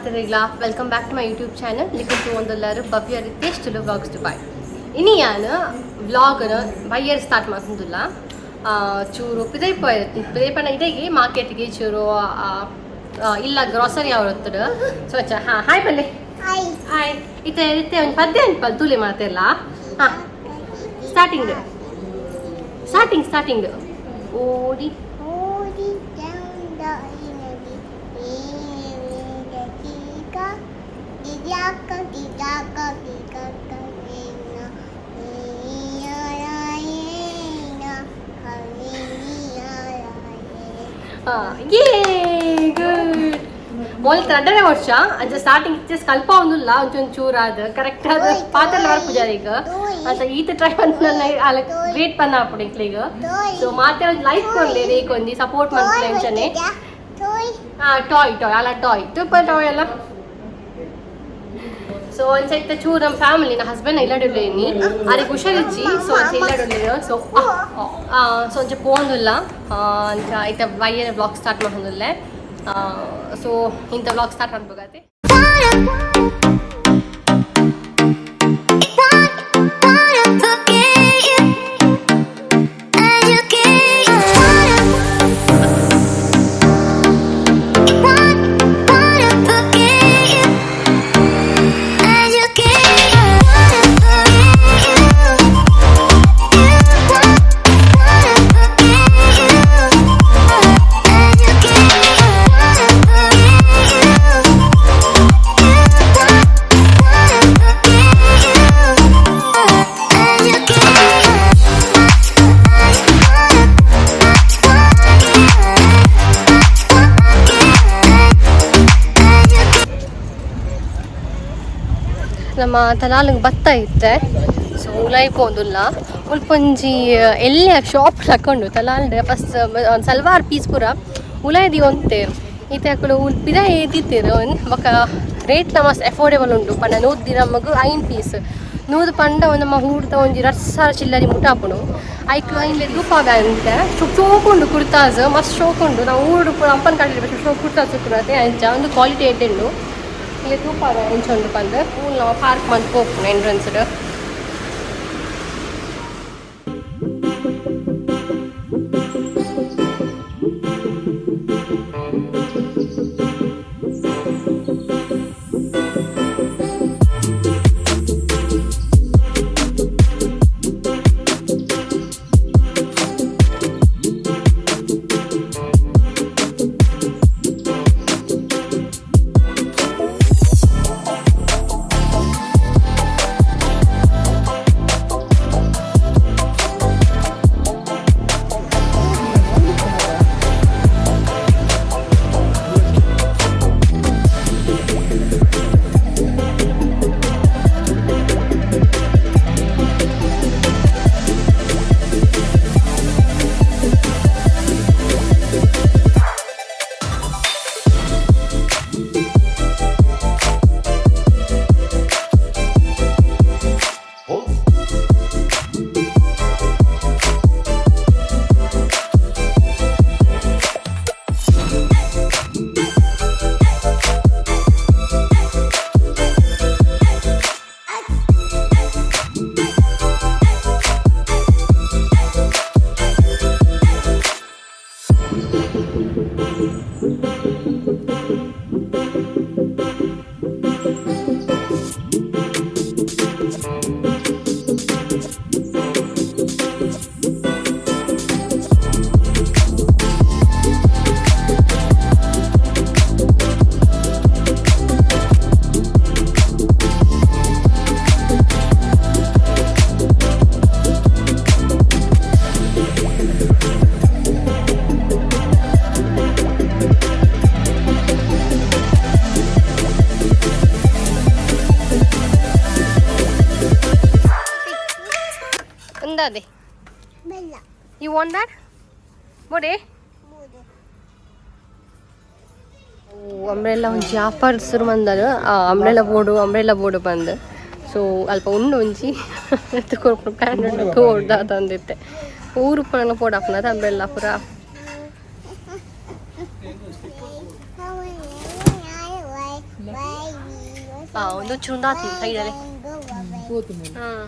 ಮಾತೆರೆಗ್ಲಾ welcome back to my YouTube channel. ನಿಕುಲು ತೂವೊಂದುಲ್ಲಾರು ಭವ್ಯ Ritesh Tulu vlogs Dubai. ಇನಿ ಯಾನ್ ವ್ಲಾಗ್ನ ಬಯ್ಯರ್ ಸ್ಟಾರ್ಟ್ ಮಲ್ತೊಂದುಲ್ಲ. ಚೂರು ಪಿದೈ ಪೋಯ್ ಪಿದೈ ಪಂಡ ಇಡೆಗೆ ಮಾರ್ಕೆಟ್ಗೆ ಚೂರು ಇಲ್ಲ ಗ್ರಾಸರಿ ಅವರತ್ತಡು. ಸೊ ಅಚ್ಚ ಹಾಂ, ಹಾಯ್ ಬಲ್ಲೆ. ಹಾಯ್. ಇತ್ತೆ ಇತ್ತೆ ಒಂದು ಪದ್ಯ ಅನ್ಪಲ್ ತೂಲೆ ಮಾತೆಲ್ಲ. ಹಾಂ, ಸ್ಟಾರ್ಟಿಂಗ್ ಸ್ಟಾರ್ಟಿಂಗ್ ಸ್ಟಾರ್ಟಿಂಗ್ ಓಡಿ. ಓಡಿ ಗಿಜಾಕ ಗಿಜಾಕ ಗಿಜಾಕ ಏನ ಯೇ, ಗುಡ್. ಮೊದಲು ರಡ್ಡನೇ ವರ್ಷ ಅಂಚ ಸ್ಟಾರ್ಟಿಂಗ್ ಜಸ್ಟ್ ಕಲ್ಪ ಒಂದುಲ್ಲ, ಒಂಚೊಂದು ಚೂರು ಅದು ಕರೆಕ್ಟ್ ಆದ ಪಾತ್ರ ಬರ್ಪುಜಾರ ಈಗ ಅಂತ ಈತ ಟ್ರೈ ನನ್ನ ಅಲ್ಲ ಗ್ರೇಟ್ ಪನ್ನ ಹಾಪುಡು ಈಗ. ಸೊ ಮಾತೆ ಒಂದು ಲೈಕ್ ಕೊಡ್ಲಿ, ರೇಕ್ ಒಂಜಿ ಸಪೋರ್ಟ್ ಮಾಡ್ತಾರೆ ಅಂಚನೆ. ಹಾ, ಟಾಯ್ ಟಾಯ್ ಅಲ್ಲ, ಟಾಯ್ ತುಪ್ಪ ಟಾಯ್ ಅಲ್ಲ. ಸೊ ಒಂದ್ಸೈತ ಚೂರು ನಮ್ಮ ಫ್ಯಾಮಿಲಿ, ನನ್ನ ಹಸ್ಬೆಂಡ್ ಇಲ್ಲಡುಲ್ಲೇನಿ, ಅರೆಗ್ ಹುಷಾರಿಜ್ಜಿ. ಸೊ ಅಂಚ ಇಲ್ಲಡುಲ್ಲೇನು. ಸೊ ಸೊ ಒಂಚ ಪೋಂದುಲ್ಲ ಅಂಚ ಐತ ಬಯ್ಯನ ಬ್ಲಾಗ್ ಸ್ಟಾರ್ಟ್ ಮಾಡ್ಕೊಂಡುಲ್ಲೆ. ಸೊ ಇಂಥ ಬ್ಲಾಗ್ ಸ್ಟಾರ್ಟ್ ಮಾಡ್ಬೇಕಾತೆ. ನಮ್ಮ ತಲಾಲಿಗೆ ಬತ್ತ ಇತ್ತೆ. ಸೊ ಉಲಾಯಿ ಪೋಂದುಲ್ಲ. ಮುಲ್ಪ ಒಂಜಿ ಎಲ್ಲೆ ಶಾಪ್ ಹಾಕೊಂಡು ತಲಾಲ್ಡ್ ಫಸ್ಟ್ ಒಂದು ಸಲ್ವಾರ್ ಪೀಸ್ ಪೂರ ಉಲಾಯಿ ದೀವೊಂತೇರು. ಇತ್ತೆ ಅಕುಲು ಪಿದ ಏದಿತ್ತೆರ್ ಬೊಕ ರೇಟ್ಲ ಮಸ್ತ್ ಅಫೋರ್ಡೆಬಲ್ ಉಂಡು. ಪಂಡ 100 ದಿರಮ್ಗ್ 5 ಪೀಸ್. 100 ಪಂಡ ಒಂದು ನಮ್ಮ ಊರ್ದ ಒಂಜಿ 2000 ಚಿಲ್ಲರೆ ಮುಟ ಆಪುಂಡು. ಐಕ್ ಐನ್ ತೂಪಾಗ ಅಂತೆ ಶೋಕ್ ಉಂಡು. ಕುರ್ತಾಸ್ ಮಸ್ತ್ ಶೋಕ್ ಉಂಡು. ನಾವು ಊರು ಪೂರ ಅಂಪನ್ ಕಡೆ ಶೋಕ್ ಕುರ್ತಾಸ್ ಉಪ್ಪುನತೆ. ಅಂಚ ಒಂದು ಕ್ವಾಲಿಟಿ ಎಡ್ಡೆ ಉಂಡು. ಇಲ್ಲಿ ತೂಪಾಗ ಎಂಚ ಉಂಡು ಪಂದ್. ಮೂಲು ನಾವು ಪಾರ್ಕ್ ಮಂತ್ ಪೋಪುನು ಎಂಟ್ರೆನ್ಸ್. ಉಂದಾದೆ. ಬೆಲ್ಲ. You want that? ಬೋಡೆ. ಮೂರು. ಅಂಬ್ರೆಲ್ಲ ಒಂಜಿ ಆಫರ್ ಶುರು ಮಂದಲ್. ಅಂಬ್ರೆಲ್ಲ ಬೋರ್ಡು, ಅಂಬ್ರೆಲ್ಲ ಬೋರ್ಡು ಬಂದು. ಸೊ ಅಲ್ಪ ಉಂಡು ಒಂಜಿ ಕೊರ್ಪುನ ಪ್ಲ್ಯಾನ್ ಉಂಡು. ತೋಡ್ದ ತಂದಿತ್ತೆ ಊರು ಪೂರ ಪೋಡಾಪುನದ ಅಂಬ್ರೆಲ್ಲ ಪೂರ. ಒಂದು ಚುಂದಾತಿ ಸೈಡಲ್ಲಿ. Go away. Hmm,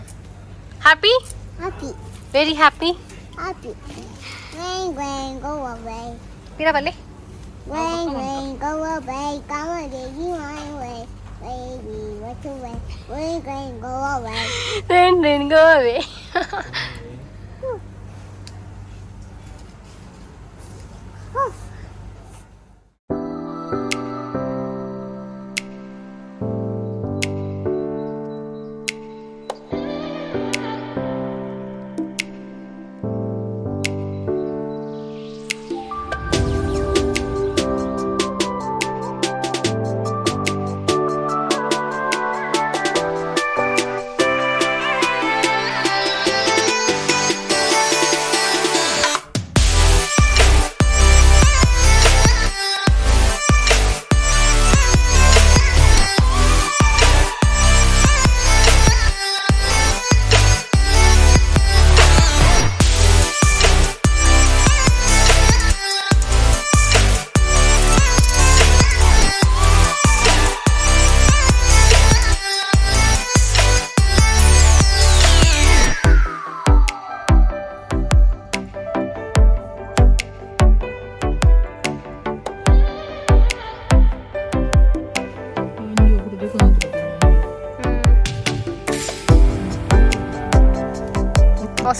happy. Happy. Very happy. Happy. Rain, rain, go away. ಪಿರ ಬಲ್ಲೆ. Rain, rain, go away. Come on, baby, my way. Baby, what away. Rain, rain, go away. Rain rain go away.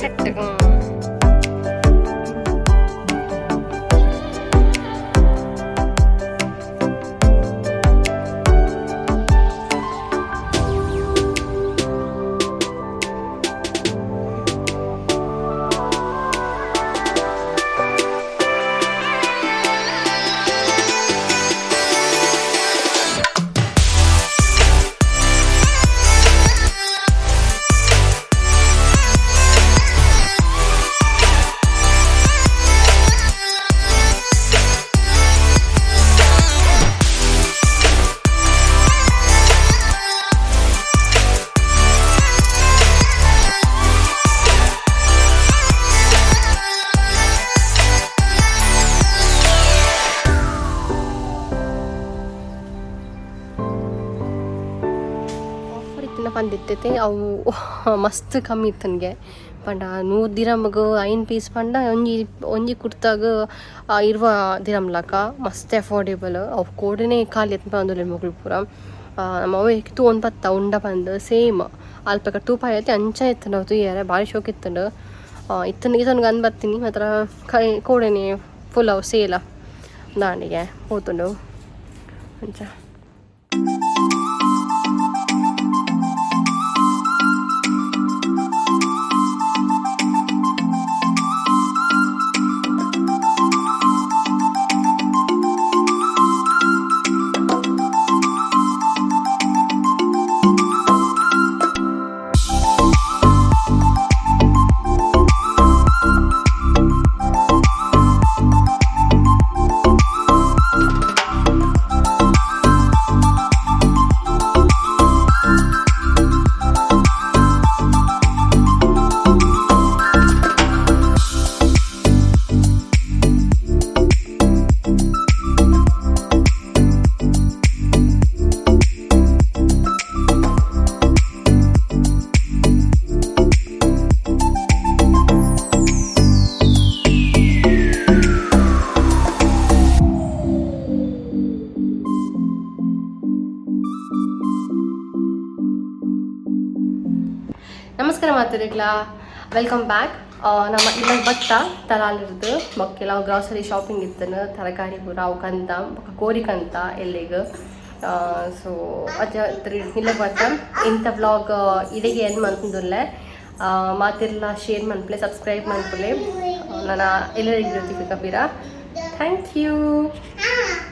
Set. Offer ಇತ್ತಿನ ಪಂದಿತ್ತೈತೆ, ಅವು ಮಸ್ತ್ ಕಮ್ಮಿ ಇತ್ತು ನನಗೆ. ಪಂಡ 100 ದಿರಮ್ಗ್ 5 piece ಪಂಡ ಒಂಜಿ ಒಂಜಿ ಕುರ್ತಾಗ್ 20 ದಿರಮ್ ಲಕ. ಮಸ್ತ್ ಅಫೋರ್ಡೆಬಲ್. ಅವು ಕೋಡೆನೇ ಖಾಲಿ ಎತ್ನ ಪಂದುಲ್ಲೆರ್ ಮೊಕುಲು ಪೂರ. ನಮ್ಮ ಅವ್ವೆ ತೂವೊಂದು ಬತ್ತ ಉಂಡ ಪಂದ್. ಸೇಮ್ ಅಲ್ಪ ತೂಪಾಯತೆ ಅಂಚ ಇತ್ತುಂಡು ಅವು ತೂಯೆರೆ ಭಾರಿ ಶೋಕು ಇತ್ತುಂಡು. ಇತ್ತುಂಡು ಇತ್ತೊಂದು ಅಂದ್ ಬತ್ತೀನಿ ಮಾತ್ರ ಕೈ ಕೋಡೆನೆ ಫುಲ್ ಅವು ಸೇಲ ದಾಂಡಿಗೆ ಪೋತುಂಡು ಅಂಚ. ನಮಸ್ಕಾರ ಮಾತುರಿಗ್ಲಾ, welcome back. ನಮ್ಮ ಇಲ್ಲ ಬತ್ತ ತಲಾಲಿರ್ದು ಬೊಕ್ಕ ಗ್ರಾಸರಿ ಶಾಪಿಂಗ್ ಇತ್ತನು, ತರಕಾರಿ ಪೂರ ಅವು ಕಂತ ಬೊಕ್ಕ ಕೋರಿ ಕಂತ ಎಲ್ಲಿಗ್. ಸೊ ಅಜ್ಜ ಇಲ್ಲ ಬತ್ತ. ಇಂಥ ವ್ಲಾಗ್ ಇಡೆಗೆ ಏನು ಮಂತಂದುಲ್ಲೆ. ಮಾತಿರ್ಲ ಶೇರ್ ಮನ್ಪುಲೆ, ಸಬ್ಸ್ಕ್ರೈಬ್ ಮನ್ಪುಲೆ. ನನ್ನ ಎಲ್ಲರಿಗೂ ಕಬೀರ. Thank you. Ah.